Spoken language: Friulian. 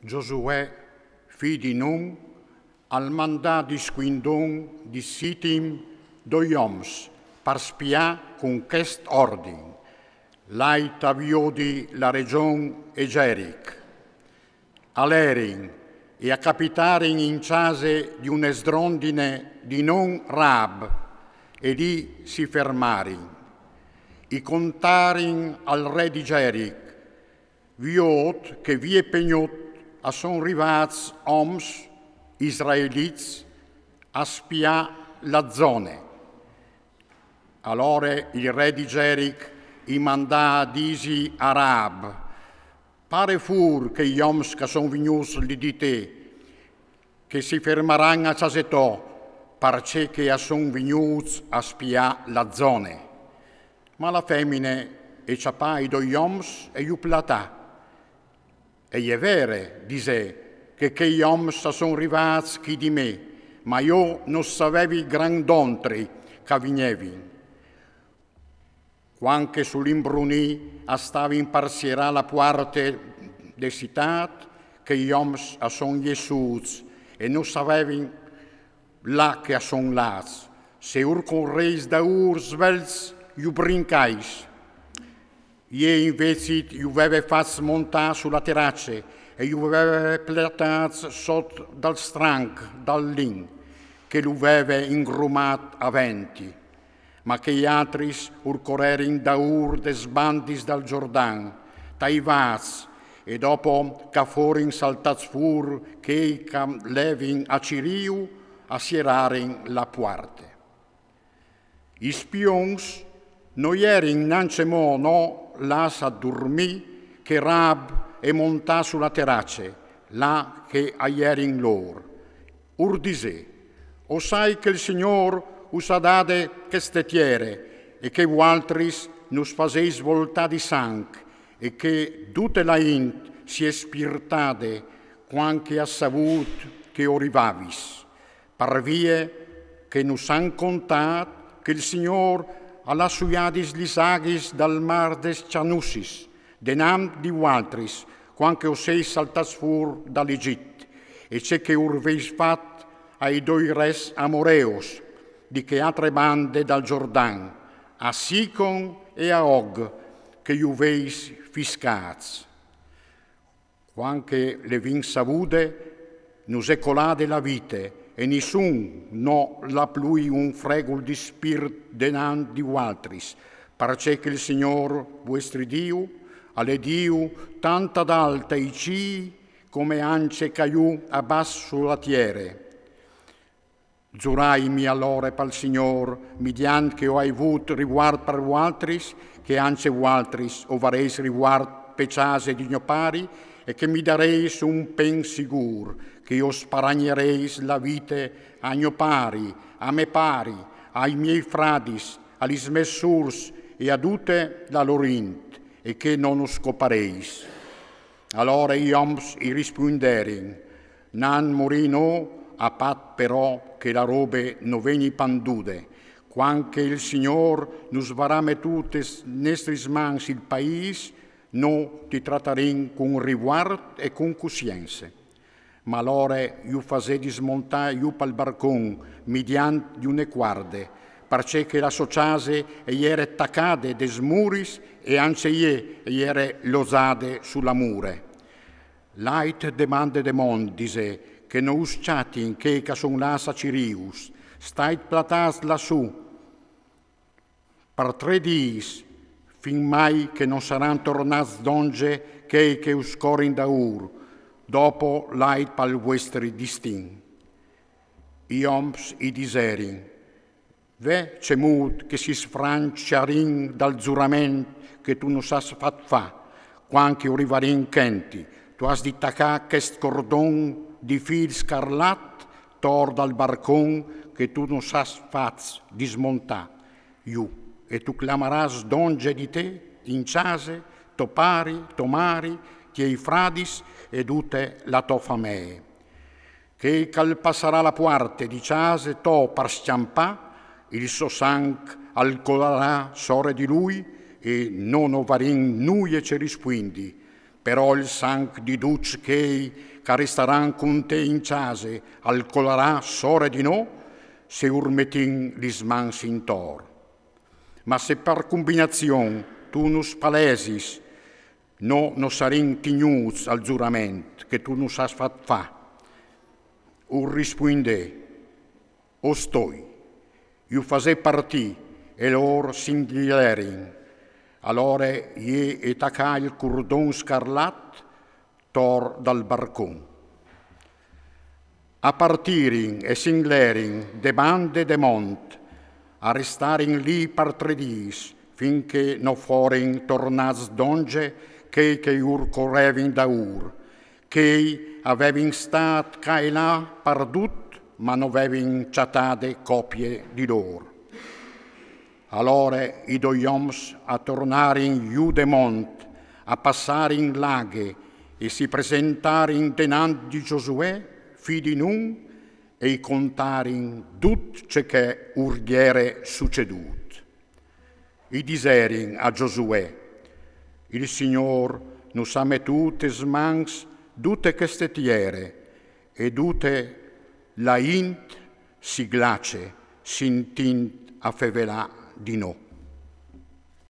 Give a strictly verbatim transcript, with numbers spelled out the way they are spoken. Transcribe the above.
Giosuè, fi di Nun, al mandà di scuindon di Sitim doi oms par spià cun chest ordin: lait a viodi la region e Geric. A lerin e a capitarin in cjase di une sdrondine di non Raab, e li si fermarin. I contarin al re di Geric: Viôt che vie pe gnot a son rivâts oms israelits a spià la zone. Alore il re di Geric i mandà a disi a Raab: Pare fûr chei oms ch'a son vignûts li di te, che si fermaran a cjase tô, parcè che a son vignûts a spià la zone. Ma la femine e cjapà i doi oms e ju platà. E je vere, disè, che chei oms a son rivâts chi di me, ma jo no savevi gran dontri ch'a vignevin. Cuant che sul imbrunì a stavin par sierâ la puarte de citât, chei oms a son jessûts e no savevin là che a son lâts. Se ur correis daûr svelts, ju brincais. Jê invezit ju veve fats montâ su la terace e ju veve platâts sot dal stranc dal lin, che lu veve ingrumât a venti. Ma chei altris ur corerin daûr des bandis dal Jordan, tai vats, e dopo ch'a forin saltâts fûr chei ch'a levin a ciriju, a sierarin la puarte. I spions no jerin nancjemò no lâts a durmî, che Raab e montà su la terace, là che a jerin lôr. Ur disè: O sai che il Signôr us à dade cheste tiere, e che vualtris nus faseis voltâ di sanc, e che dute la int si è spirtade cuant che à savût che o rivavis. Par vie che nus àn contât che il Signôr al à suiadis lis aghis dal mâr des Cjanussis denant di vualtris, cuant che o seis saltâts fûr dal Egjit, e ce che ur veis fat ai doi res amoreos di chê altre bande dal Jordan, a Sicon e a Og, che ju veis fiscâts. Cuant che le vin savude, nus è colade la vite, e nissun no l'à plui un fregul di spirt denant di vualtris, parcè che il Signôr vuestri Diu al è Diu tant adalt ai cîi come ancje ca jù a bas su la tiere. Zuraimi alore pal Signôr, midiant che o ai vût rivuart par vualtris, che ancje vualtris o vareis rivuart pe cjase di gno pari, e che mi dareis un pen sigûr, che o sparagnereis la vite a gno pari, a me pari, ai miei fradis, a lis mês sûrs e a dute la lôr int, e che no nus copareis. Alore i oms i rispuinderin: Nant murî no, a pat però che la robe no vegni pandude. Cuant che il Signôr nus varà metût tes nestris mans il paîs, no ti tratarìn cun rivuart e cun cussience. Ma alore ju fasè dismontâ jù pal barcon, midiant di une cuarde, parcè che la sô cjase e jere tacade des muris e ancje jê e jere lozade su la mure. Lait de bande de mont, disè, che no us cjatin chei ch'a son lâts a cirîus, stait platâts lassù par trê dîs, fin mai che no saran tornâts dongje chei che us corin daûr, dopo lait pal vuestri distin. I oms i diserin: Ve cemût che si sfrancjarìn dal zurament che tu nus âs fat fâ, cuant che o rivarìn chenti, tu âs di tacâ chest cordon di fîl scarlat tor dal barcon che tu nus âs fats dismontâ jù, e tu clamarâs dongje di te, in cjase, to pari, to mari, tiei fradis e dute la tô famee. Chel ch'al passarà la puarte di cjase tô par scjampâ, il so sanc al colarà sore di lui, e no no varìn nuie ce rispuindi. Però il sanc di ducj chei ch'a ristaran cun te in cjase al colarà sore di no, se ur metìn lis mans intor. Ma se par combinazion tu nus palesis, no no sarìn tignûts al zurament che tu nus âs fat fâ. Ur rispuindè: O stoi, ju fasè partî. E lôr s'inglerin. Alore jê e tacà il cordon scarlat tor dal barcon. A partirin e s'inglerin de bande de mont, a ristarin li par trê dîs, fin che no forin tornâts dongje chei che ur corevin daûr, chei a vevin stât ca e là pardut, ma no vevin cjatade copie di lôr. Alore i doi oms a tornarin jù de mont, a passarin l'aghe e si presentarin denant di Giosuè, fi di Nun, e i contarin dut ce che ur jere sucedût. I diserin a Giosuè: Il Signôr nus à metût tes mans dute cheste tiere, e dute la int si glace sintint a fevelâ di no.